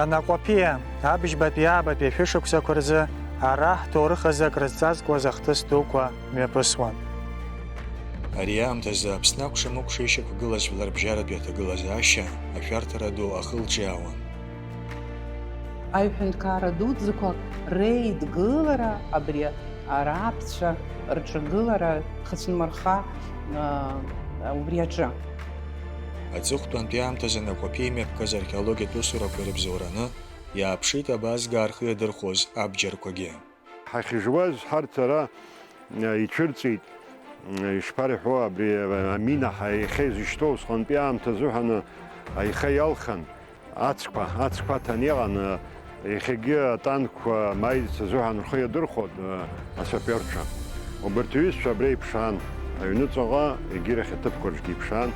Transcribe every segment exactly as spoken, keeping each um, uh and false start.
Анаҟәаԥиа, абыжьбатәи аабатәи ашәышықәсақәа рзы ара ҳҭоурых азы акрызҵазкуаз ахҭыс дуқәа мҩаԥысуан. Ари аамҭазы Аԥсны акәша-мыкәша ишьақәгылаз жәларбжьаратәи аҭагылазаашьа ашәарҭара ду ахылҿиаауан. Аҩҳәынҭқарра дуӡӡақәа реидгылара абри араԥцәа рҿагылара хацәнмырха, а, убри аҿы. Аҵыхәтәантәи аамҭазы Наҟәаԥиа имҩаԥгаз археологиатә усурақәа ирыбзоураны иааԥшит абазгаа рхы иадырхәоз абџьарқәагьы. Ҳахьыжуаз ҳарҭ ара, э, ицәырҵит, э, ишԥарҳәо, абри, э, амина ҳа иахьа изышьҭоу усҟантәи аамҭа азыҳәан, э, аиха иалхан, ацқәа, ацқәа аҭан иҟан, э, иахьагьы атанкқәа маиц азыҳәан рхы иадырхәон, э, асаперцәа. Убарҭ аҩызцәа абра иԥшаан, аҩныҵҟа егьирахь аҭыԥқәа рҿгьы иԥшаан.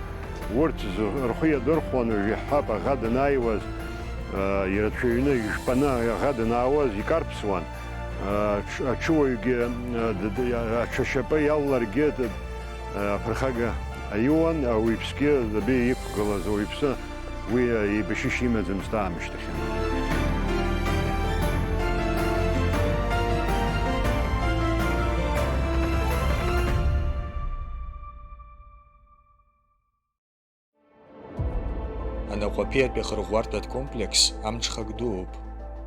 Урҭ зы-, рхы иадырхәон, уажә иаҳҳәап, аӷа данааиуаз, э, ирацәаҩны ижәпаны аӷа данаауаз икарԥсуан. Аҽ-, аҽуаҩгьы, д-, д-, аҽа шьапы иалаларгьы, д-, аԥырхага аиуан, ауаҩԥсгьы, абри иқәгылаз ауаҩԥсы, уи еибашьышьа имаӡамызт аамышьҭахьы. Анаҟәаԥиатәи ахырӷәӷәарҭатә комплекс амҽхак дууп.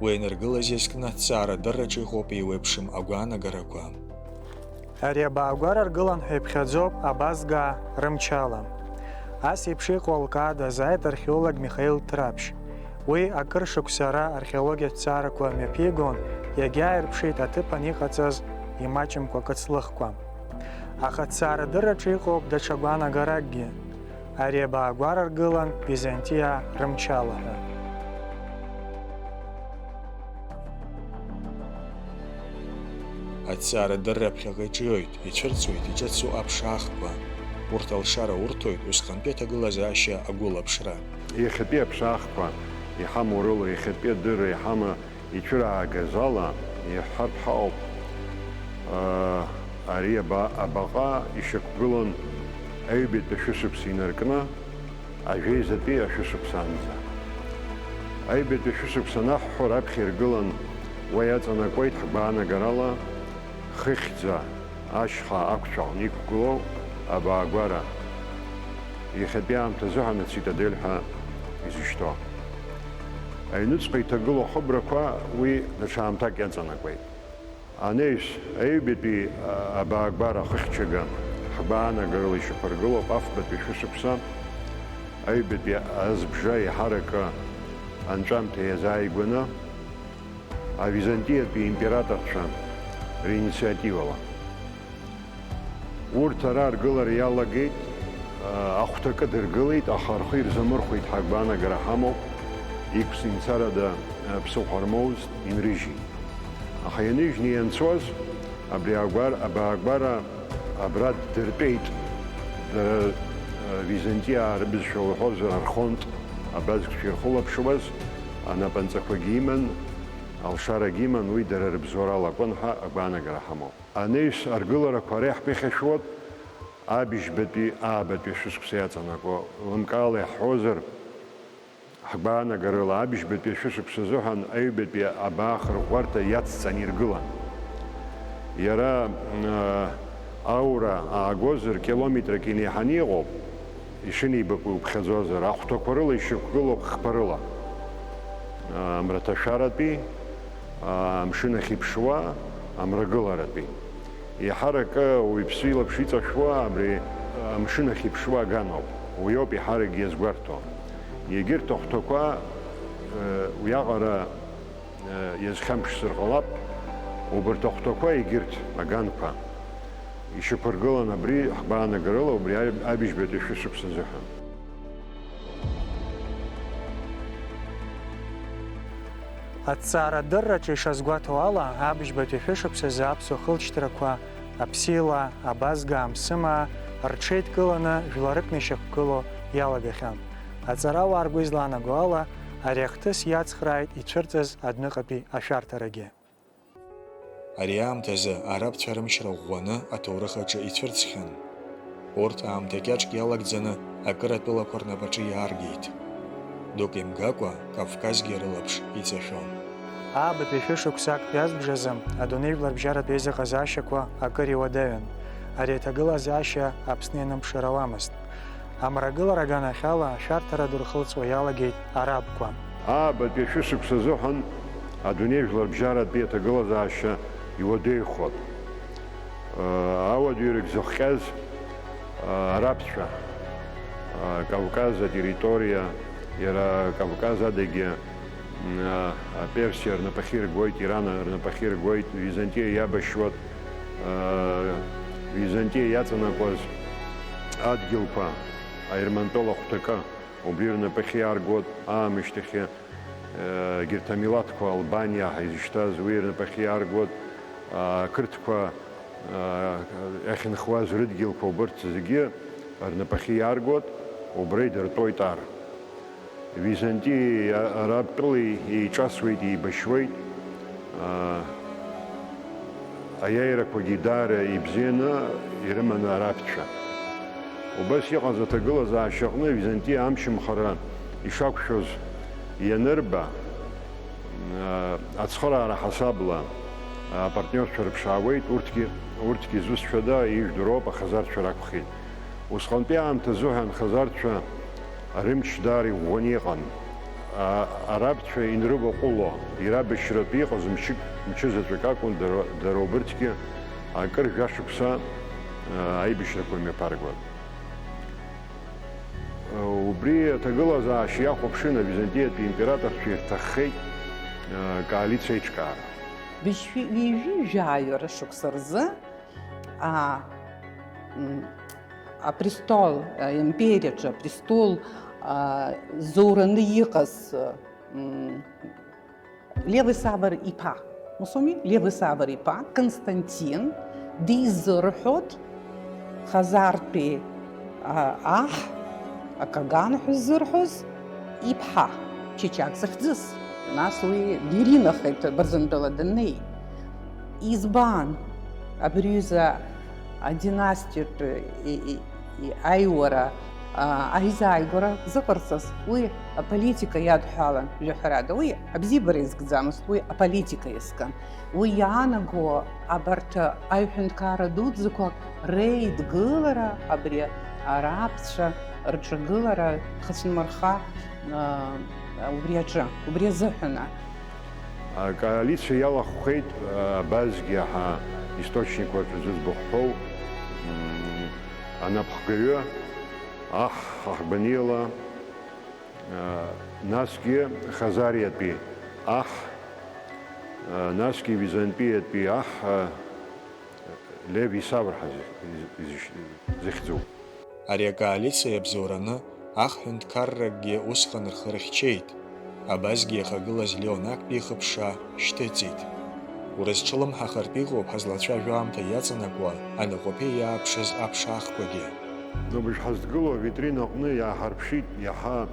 Уи аныргылаз иазкны аҭҵаарадырраҿы иҟоуп еиуеиԥшым агәаанагарақәа. Ари абаагәара ргылан ҳәа иԥхьаӡоуп абазгаа рымчала. Ас еиԥш иҟоу алкаа дазааит археолог Михаил Ҭраԥшь. Уи акыр шықәса ара археологиатә ҭҵаарақәа мҩаԥигон, иагьааирԥшит аҭыԥан иҟаҵаз имаҷымкәа кыцлыхқәа. Аха аҭҵаарадырраҿы иҟоуп даҽа гәаанагаракгьы. Ари абаагәара ргылан Византиаа рымчала ҳәа. Аҭҵаарадырра аԥхьаҟа иҿиоит, ицәырҵуеит иҿыцу аԥшаахқәа. Урҭ алшара урҭоит усҟантәи аҭагылазаашьа агәылаԥшра. Иахьатәи аԥшаахқәа иҳамоу рыла, иахьатәи адырра иҳама-, ицәыраагаз ала, иаҳҳәартә ҳаҟоуп, аа, ари аба-, абаҟа ишьақәгылан аҩбатәи ашәышықәса инаркны, ажәеизатәи ашәышықәса анӡа. Аҩбатәи ашәышықәса анаҳҳәо, раԥхьа иргылан, уа иаҵанакуеит ҳгәаанагарала, хыхьӡа ашьха ақәцә аҟны иқәгылоу абаагәара. Иахьатәи аамҭазыҳәан ацитадель ҳәа изышьҭоу. Аҩныҵҟа иҭагылоу ахыбрақәа уи даҽа аамҭак иаҵанакуеит. Анаҩс, аҩбатәи, а, абаагәара ахыхьчага ҳгәаанагарала ишьақәыргылоуп афбатәи шәышықәса, аҩбатәи азбжа еиҳаракы анҵәамҭа иазааигәаны, авизантиатәи императорцәа ринициативала. Урҭ ара аргылара иалагеит, а, ахәҭакы дыргылеит, аха рхы ирзамырхәеит ҳәа агәаанагара ҳамоуп, иқәцәымцарада, а, ԥсыхәа рмоуӡт, инрыжьит. Аха ианыжьны ианцоз, абри агәар-, абаагәара абра ддыртәеит, дара, а, Византиаа рыбызшәа уҳәозар, архонт абазкцәа ирхылаԥшуаз, анапынҵақәагьы иман, алшарагьы иман, уи дара рыбзоурала акәын ҳәа агәаанагара ҳамоуп. Анаҩс аргыларақәа ара иаҳԥыхьашәоит абыжьбатәи аабатәи ашәышықәса иаҵанакуа, лымкаала иаҳҳәозар, ҳгәаанагарала абыжьбатәи ашәышықәса азыҳәан аҩбатәи абаа ахырӷәӷәарҭа иацҵан иргылан. Иара, м, аура аагозар, километрак инеиҳаны иҟоуп. Ишынеибакәу иуԥхьаӡозар, ахәҭақәа рыла ишьақәгылоуп хԥа рыла. Амраҭашәаратәи, амшын ахь иԥшуа, амрагыларатәи. Еиҳаракы ауаҩԥсы илаԥш иҵашәуа абри амшын ахь иԥшуа аганоуп. Уиоуп еиҳаракгьы иазгәарҭо. Егьырҭ ахәҭақәа, э, уиаҟара, э, иазхьамԥшзар ҟалап, убарҭ ахәҭақәа егьырҭ аганқәа. Ишьақәыргылан абри ҳгәаанагарыла убри аиб-, аибыжьбатәи шәышықәса азыҳәан. Аҭҵаарадырраҿы ишазгәаҭоу ала, абыжьбатәи шәышықәсазы аԥсуа хылҵшьҭрақәа Аԥсилаа, Абазгаа, Амсымаа рҽеидкыланы жәларыкны ишьақәгылоу иалагахьан. Аҵарауаа ргәы излаанаго ала, ари ахҭыс иацхрааит ицәырҵыз адәныҟатәи ашәарҭарагьы. Ари аамҭазы арабцәа рымчра ӷәӷәаны аҭоурых аҿы ицәырҵхьан. Урҭ аамҭа кьаҿк иалагӡаны акыр атәылақәа рнапаҿы иааргеит. Дук имгакәа, Кавказгьы рылаԥш иҵашәон. Аабатәи шәышықәса актәи азбжазы адунеижәларбжьаратә еизыҟазаашьақәа акыр иуадаҩын. Ари аҭагылазаашьа Аԥсны ианыԥшыр ауамызт. Амрагылара аганахьала ашәарҭара ду рхылҵуа иалагеит арабқәа. Аабатәи шәышықәса азыҳәан адунеижәларбжьаратәи аҭагылазаашьа иуадаҩхоит. Ауадаҩрагь зыхҟьаз арабцәа, Кавказ атерриториа, иара Кавказ адагьы, Аперсиа рнапахьы иргоит, Иран рнапахьы иргоит, Византиа иабашьуа, Византиа иаҵанакуаз адгьылқәа, аермантол ахәҭакы, убри рнапахьы иааргоит аамышьҭахьы, егьырҭ амилаҭқәа, Албаниа ҳәа изышьҭаз, уи рнапахьы иааргоит, ақырҭқәа иахьынхуаз рыдгьылқәа, убырҭ зегьы рнапахьы иааргоит, убра идыртәоит ар. Византиеи арабтәылеи еиҿасуеит, еибашьуеит. Аиааирақәагьы даара ибзианы ирыманы арабцәа. Убас иҟаз аҭагылазаашьаҟны Византиа амчымхара ишақәшәоз ианырба, ацхыраара ҳасабла апартниорцәа рыԥшаауеит, урҭгьы, урҭгьы зусҭцәада ижәдыроуп, ахазарцәа ракәхеит. Усҟантәи аамҭазыҳәан хазарцәа рымч даара иӷәӷәаны иҟан. А-, арабцәа инрываҟәыло, ирабашьратәы иҟаз мчык, мчы заҵәык акәын, дара, дара убырҭгьы акыр жәашықәса, а, аибашьрақәа мҩаԥаргон. Убри аҭагылазаашьа иахәаԥшын авизантиатәи императорцәа ирҭаххеит, а, коалициа аиҿкаара. Быжьҩи-, ҩажәи жәаҩа рышықәса рзы, а, м, апрестол, а, империаҿы апрестол, а, зоураны иҟаз, м, Левый Савр иԥа, усоуми, Левый Савр иԥа Константин дизырҳәоит хазартәи, а, аҳ, акаган ҳәа ззырҳәоз иԥҳа, Чичак захьӡыз. Нас уи диринахеит Бырзентәыла даннеи. Избан абри аҩыза адинастиатә и-, и-, и-, аиуара, а, аизааигәара зыҟарҵаз? Уи аполитика иадҳәалан, жәаҳәарада. Уи абзиабара изкӡамызт, уи аполитика иазкын. Уи иаанаго абарҭ аҩҳәынҭқарра дуӡӡақәак реидгылара, абри арабцәа рҿагылара хацәнмырха, а, убри аҿы, убри азыҳәан. Акоалициа иалахәхеит, а, абазгьы ҳа источникқәа рзызбахәҭоу, м, анапхгаҩы, аҳ, Аҳбаниала, а, насгьы Хазариатәи аҳ, а, насгьы Византиатәи аҳ, а, Леви Савр ҳәа зых-, изы-, изышь-, зыхьӡу. Ари акоалициа иабзоураны аҳ ҳәынҭқарракгьы усҟан рхы рыхьчеит, абазгьы иахагылаз Леон актәи ихыԥша шьҭыҵит. Урызҿлымҳахартә иҟоуп ҳазлацәажәо аамҭа иаҵанакуа анаҟәаԥиа иааԥшыз аԥшаахқәагьы. Нобыжь ҳазҭгылоу авитрина аҟны иааҳарԥшит иаҳа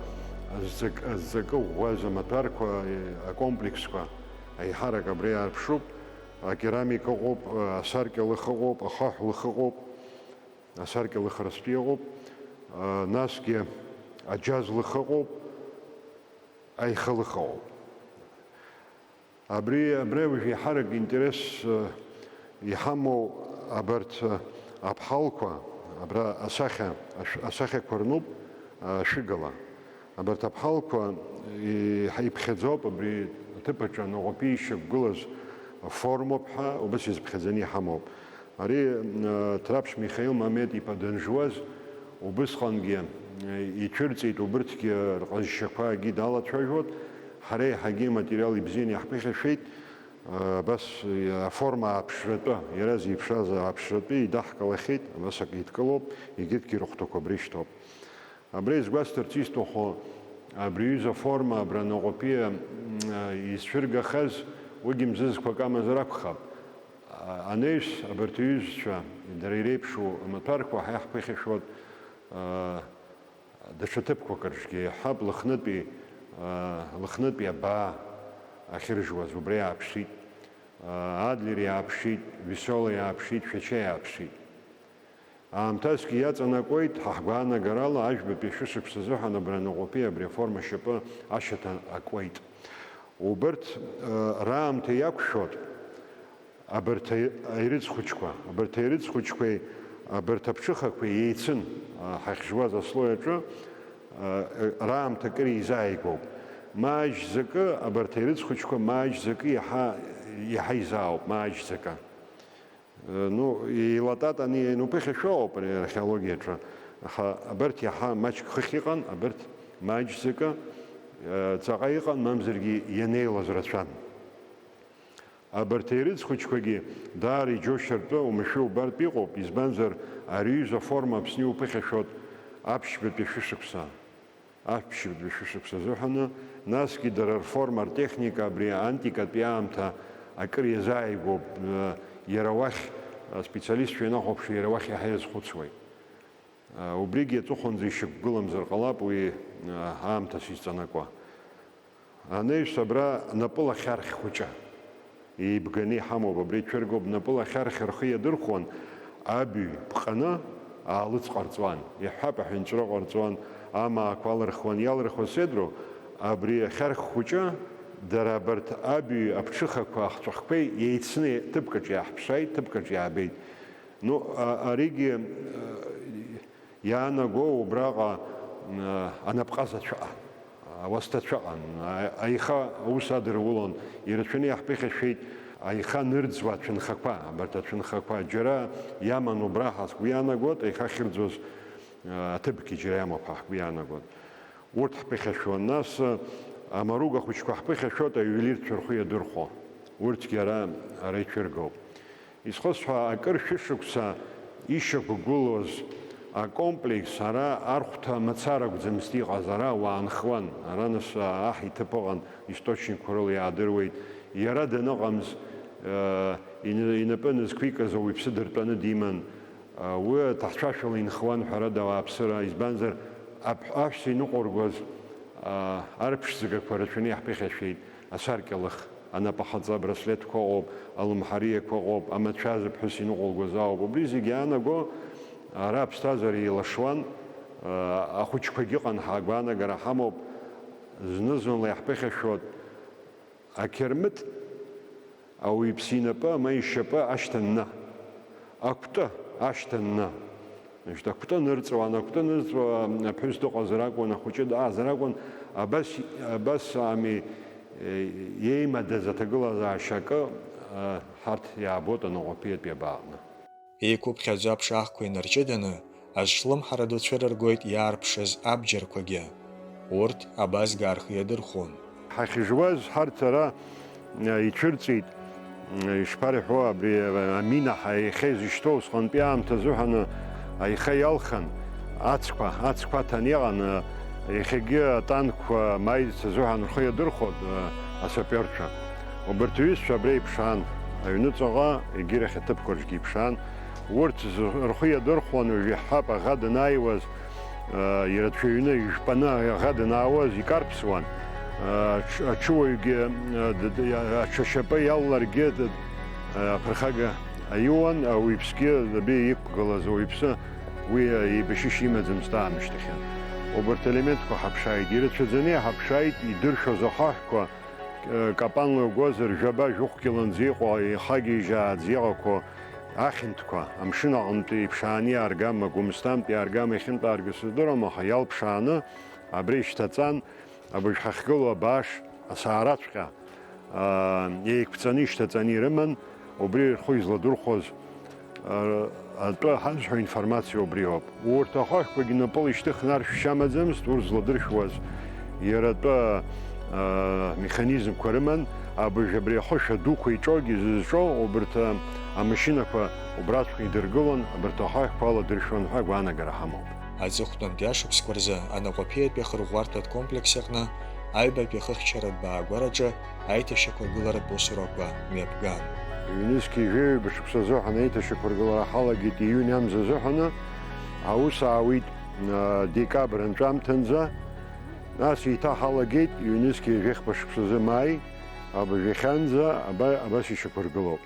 азҵак-, азҵакы ӷәӷәаз амаҭәарқәа, акомплексқәа, аиҳарак абра иаарԥшуп. Акерамика ыҟоуп, асаркьа лых ыҟоуп, ахаҳә лых ыҟоуп, асаркьа лых рацәтәи ыҟоуп, насгьы аџьаз лых ыҟоуп, аиха лых ыҟоуп. Абри, абри уажә еиҳарак интерес, э, иҳамоу абарҭ, э, аԥҳалқәа, абра асахьа, ашә-, асахьақәа рнуп, э, шәыгала. Абарҭ аԥҳалқәа, э, иԥхьаӡоуп абри аҭыԥ аҿы анаҟәаԥиа ишьақәгылаз формоуп ҳәа, убас изыԥхьаӡаны иҳамоуп. Ари, э, Ҭраԥшь Михаил Мамед-иԥа данжуаз, убысҟангьы, э, ицәырҵит, убырҭгьы рҟазшьақәагьы далацәажәот, ҳара еиҳагьы иматериал ибзианы иаҳԥыхьашәеит, э, абас, э, аформа ааԥшратәы, иара зеиԥшраз ааԥшратәы идаҳкылахьеит, абас акы идкылоуп, егьырҭгьы рыхәҭақәа абра ишьҭоуп. Абра изгәасҭарц исҭаху, абри аҩыза аформа, абра анаҟәаԥиа, м, изцәыргахаз, уигьы мзызқәак амазар акәхап. А-, анаҩс, абарҭ аҩызцәа, дара иреиԥшу амаҭәарқәа ҳа иаҳԥыхьашәоит, а, даҽа ҭыԥқәак рҿгьы иаҳҳәап, Лыхнытәи, а, Лыхнытәи абаа ахьыржуаз, убра иааԥшит, а, Адлер иааԥшит, Весела иааԥшит, Шәача иааԥшит. Аамҭазгьы иаҵанакуеит, ҳа ҳгәаанагарала, ажәбатәи шәышықәса азыҳәан абра Анаҟәаԥиа абри аформа ашьапы ашьаҭа акуеит. Убырҭ, э, раамҭа иақәшәоит, абарҭ аи-, аирыӡ хәыҷқәа, абарҭ аирыӡ хәыҷқәеи абарҭ аԥҽыхақәеи еицын, э, ҳахьжуаз аслой аҿы, э, раамҭа акыр еизааигәоуп. Маҷӡакы, абарҭ аирыӡ хәыҷқәа маҷӡакы иаҳа, иаҳа изаауп, маҷӡакы. Э, ну, еилататаны иануԥыхьашәо ауп ари археологиаҿы. Аха абарҭ иаҳа маҷк хыхь иҟан, абарҭ маҷӡакы, э, ҵаҟа иҟан, мамзаргьы ианеилаз рацәан. Абарҭ аирыӡ хәыҷқәагьы даара иџьоушьартәы, умашәа убартә иҟоуп, избанзар, ари аҩыза аформа Аԥсны иуԥыхьашәоит аԥшьбатәи шәышықәса. Аԥшьбатәи шәышықәса азыҳәаны, насгьы дара рформа, ртехника абри антикатәи аамҭа акыр иазааигәоуп, э, иара уахь, аспециалистцәа ианахәаԥшуа, иара уахь иаҳа иазхәыцуеит. Э, убригьы аҵыхәанӡа ишьақәгыламзар ҟалап уи, э, аамҭас изҵанакуа. Анаҩс абра напыла хьархь хәыҷы еибганы иҳамоуп, абри цәыргоуп, напыла хьархь рхы иадырхәон, абҩ ԥҟаны аалыҵ ҟарҵуан, иаҳҳәап, аҳәынҵәра ҟарҵуан, амаақәа алырхуан, иалырхуа седроу, абри ахьархь хәыҷы, дара абарҭ абҩ аԥҽыхақәа, ахҵәахқәеи еицны ҭыԥкаҿ иааҳԥшааит, ҭыԥкаҿ иаабеит. Ну, а-, аригьы, э, иаанаго убраҟа, э, анапҟазацәа ыҟан, ауасҭацәа ыҟан, а-, аиха аус адырулон, ирацәаны иаҳԥыхьашәеит аиха нырӡуа ацәынхақәа, абарҭ ацәынхақәа џьара иаман убра ҳәа сгәы иаанагоит, аиха ахьырӡуаз, э, аҭыԥгьы џьара иамоуп ҳәа ҳгәы иаанагоит. Урҭ ҳԥыхьашәон, нас, амаруга хәыҷқәа ҳԥыхьашәоит, аиуелирцәа рхы иадырхәо. Урҭгьы ара, ара ицәыргоуп. Исхысҳәа, акыр шәышықәса ишьақәгылоз акомплекс ара архәҭа мацара акәӡамызт иҟаз, ара уаанхуан, ара нас аҳ иҭыԥ ыҟан, источникқәа рыла иаадыруеит. Иара даныҟамз, э, ины-, инапы анызқәикыз ауаҩԥсы дыртәаны диман. Уи аҭахцәашәала инхуан, ҳәарада, ауааԥсыра, избанзар, аԥ-, аҳәса иныҟәыргоз, а, арԥшӡагақәа рацәаны иаҳԥыхьашәеит, асаркьалых, анапахаҵа абраслетқәа ыҟоуп, алымҳариақәа ыҟоуп, амацәаз аԥҳәыс иныҟәылгоз ауп. Убри зегь иаанаго, ара аԥсҭазаара еилашуан, а, ахәыҷқәагьы ыҟан, ҳагәаанагара ҳамоуп, зны-зынла иаҳԥыхьашәоит. Ақьырмыт ауаҩԥсы инапы ма ишьапы ашьҭанны, акәты ашьҭанны, значит, акәты нырҵуан, акәты нырҵуа аԥҳәыс дыҟазар акәын, ахәыҷы даазар акәын, абас, абас ами, е, иеимадаз аҭагылазаашьа акы, а, ҳарҭ иаабоит анаҟәаԥиатәи абаҟны. Еиқәыԥхьаӡо аԥшаахқәа инарҷыданы, азҿлымҳара ду цәырыргоит иаарԥшыз абџьарқәагьы. Урҭ абазгаа рхы иадырхәон. Ҳахьжуаз ҳарҭ ара, э, ицәырҵит, э, ишԥарҳәо, абри, э, амина ҳа иахьа изышьҭоу усҟантәи аамҭа азыҳәаны аиха иалхан, ацқәа, ацқәа аҭан иҟан, э, иахьагьы атанкқәа маиц азыҳәан рхы иадырхәон, э, асаперцәа. Убарҭ аҩызцәа абра иԥшаан, аҩныҵаҟа, егьирахь аҭыԥқәа рҿгьы иԥшаан. Урҭ зы-, рхы иадырхәон, уажә иаҳҳәап, аӷа данааиуаз, э, ирацәаҩны ижәпаны аӷа данаауаз икарԥсуан. Э, аҽ-, аҽыуаҩгьы, э, д-, д-, аҽа шьапы иалаларгьы, д-, э, аԥырхага аиуан, ауаҩԥсгьы, абри иқәгылаз ауаҩԥсы, уи, э, еибашьышьа имаӡамызт аамышьҭахьы. Убарҭ аелементқәа ҳаԥшааит, ирацәаӡаны иҳаԥшааит, идыршәоз ахаҳәқәа, э, капанла иугозар, жәаба-жәохә килонӡа иҟоу, ихагьежьааӡа иҟақәоу ахьынтәқәа, амшын аҟынтәи иԥшааны иааргама, Гәымсҭантә иааргама, иахьынтәаарга сыздыруам, аха иалԥшааны абра ишьҭаҵан, абыржә ҳахьгылоу абааш асаараҵәҟьа, аа, еиқәҵаны ишьҭаҵаны ирыман, убри рхы изладырхәоз, ар-, атәы ҳазҳәо информациа убри ауп. Урҭ ахаҳәқәагьы напыла ишьҭыхны аршәшьа амаӡамызт, урҭ зладыршәуаз иара атәы, аа, механизмқәа рыман, абыржә абри ахышә адуқәа иҿоугьы зызҿоу убарҭ, а, амашьынақәа убраҵәҟьа идыргылон, абарҭ ахаҳәқәа аладыршәуан ҳәа агәаанагара ҳамоуп. Аҵыхәтәантәи ашықәсқәа рзы Анаҟәаԥиатәи ахырӷәӷәарҭатә комплекс аҟны аҩбатәи ахыхьчаратә баагәараҿы аиҭашьақәыргыларатә усурақәа мҩаԥган. Ҩнызқьи жәаҩба шықәса азыҳәан аиҭашьақәыргылара ҳалагеит июнь амза азыҳәаны, аус аауит, а, декабр анҵәамҭанӡа, нас еиҭа ҳалагеит ҩнызқьи жәахьба шықәсазы маи, абыржәы иахьанӡа аба-, абас ишьақәыргылоуп.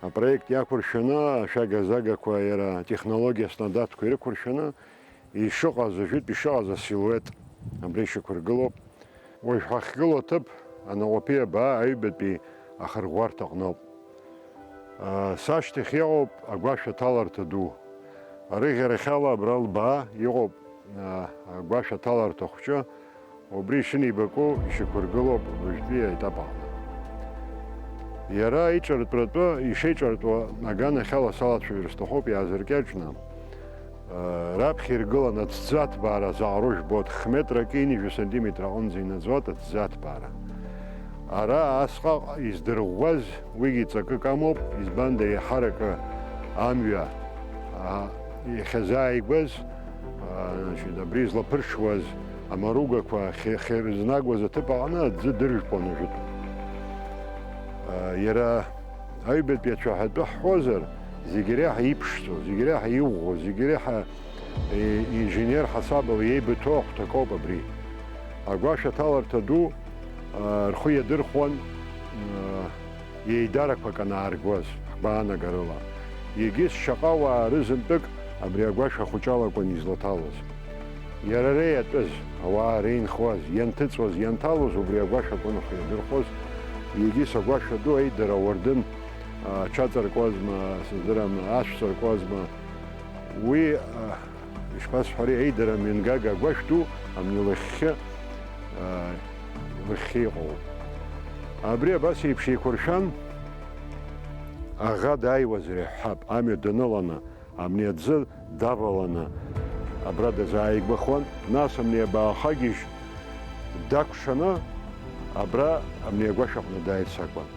Апроект иақәыршәаны, ашәага-загақәа иара атехнологиа снадатқәа ирықәыршәаны, ишыҟаз, ажәытә ишыҟаз асилует абра ишьақәыргылоуп. Уажә ҳахьгылоу аҭыԥ анаҟәаԥиа абаа аҩбатәи ахырӷәӷәарҭа аҟноуп. Сашьҭахь иҟоуп агәашә аҭаларҭа ду. Арыӷьарахьала абра лбаа иҟоуп, агәашә аҭаларҭа хәҷы, убри ишынеибаку ишьақәыргылоуп уажәтәи аетап аҟны. Иара иҿартәратәы, ишеиҿартәуа аганахьала салацәажәар сҭахуп иаазыркьаҿны. Раԥхьа иргылан аҭӡы аҭбаара заҟароу жәбоит, х-метрак ҩынҩажәа сантиметр аҟынӡа инаӡоит аҭӡы аҭбаара. Ара асҟак издырӷәӷәаз уигьы ҵакык амоуп, избанда еиҳаракы амҩа, а, иахьазааигәаз, а, значит, абри злаԥырҽуаз амаругақәа хе-, хьырзнагуаз аҭыԥ аҟны аӡы дыржәпон ажәытә. А, иара аҩбатәи ацәаҳәатәы ҳҳәозар, зегь реиҳа иԥшӡоу, зегь реиҳа иӷәӷәоу, зегь реиҳа, е, инженер ҳасабала еибыҭоу ахәҭакоуп абри. Агәашә аҭаларҭа ду, а, рхы иадырхәон, а, еидарақәак анааргоз, ҳгәаанагарыла. Егьыс шаҟа уаа рызынтәык абри агәашә ахәыҷала акәын излаҭалоз. Иара реиатәыз, ауаа рeinхуаз, ианҭыҵуаз, ианҭалоз убри агәашә акәын ахы иадырхәоз, егьыс агәашә аду аидара ауардын, а, аҽаҵаркуазма, сыздырам, ашә ҵаркуазма. Уи, а, ишԥасҳәари, аидара мҩангага агәашә ду амни лыхьхьы, а, лыхьхьы иҟоуп. Абри абас еиԥш еиқәыршәан, аӷа дааиуазар иаҳҳәап, амҩа даныланы, амни аӡы даваланы абра дазааигәахуан, нас амни абаахагьежь дакәшаны абра амни агәашә аҟны дааирц акәын.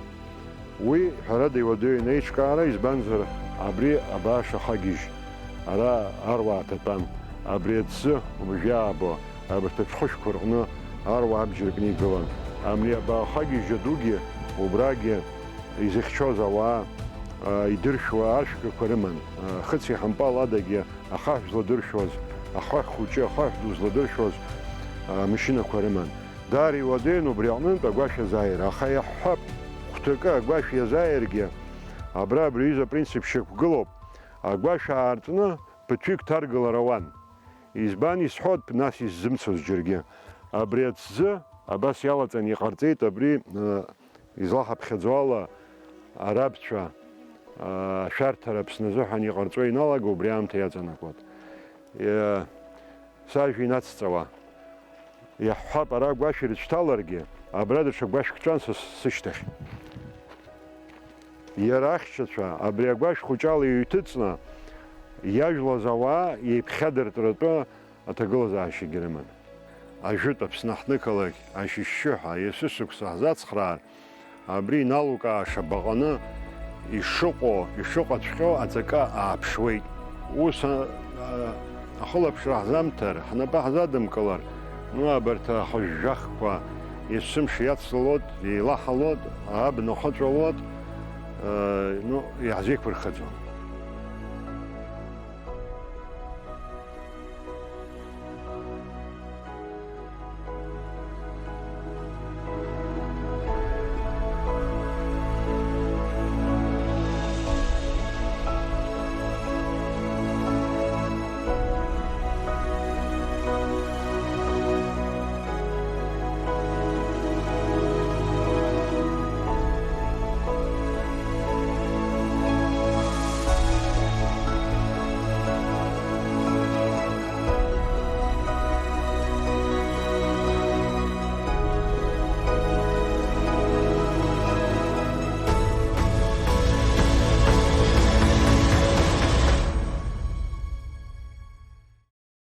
Уи, ҳәарада, иуадаҩу иеиҿкаара, избанзар, абри абааш ахагьежь ара аруаа ҭатәан, абри аӡы уажәы иаабо, абарҭ аҽхышәқәа рҟны аруаа абџьар кны игылан. Амни абаахагьежь адугьы убрагьы изыхьчоз ауаа, а, идыршәуа ашәгақәа рыман, а, хыци ҳампал адагьы ахаҳә зладыршәуаз, ахаҳә хәыҷы, ахаҳә ду зладыршәуаз, а, амашьынақәа рыман. Даара иуадаҩын убри аҟнынтә агәашә азааира, аха иаҳҳәап, хәҭакы агәашә иазааиргьы, абра абри аҩыза апринцип шьақәгылоуп, агәашә аартны ԥыҭҩык ҭаргалар ауан. Избан исҳәоит, нас исзымцоз џьаргьы. Абри аҭӡы абас иалаҵан иҟарҵеит, абри, э, излаҳаԥхьаӡо ала, арабцәа, э, ашәарҭара Аԥсны азыҳәан иҟарҵо иналага убри аамҭа иаҵанакуеит. Э, сажәа инацҵауа. Иаҳҳәап, ара агәашә ирыцәҭаларгьы, абра даҽа гәашәк ҿан са сышьҭахь. Иара ахьчацәа абри агәашә хәыҷала иҩҭыҵны, иажәлоз ауаа иеиԥхьадыртәратәы аҭагылазаашьагьы рыман. Ажәытә Аԥсны ҳнықалақь ашьышьшьыҳәа есышықәса ҳзацхраар, абри иналукааша баҟаны ишыҟоу, ишыҟаҵәҟьоу аҵакы ааԥшуеит. Ус, а, а, ахылаԥшра ҳзамҭар, ҳнапы ҳзадымкылар, ну, абарҭ ахыжәжәахқәа есымш иацлалоит, еилаҳалоит, абна хыҵәалоит, а, ну, иаҳзеиқәырхаӡом.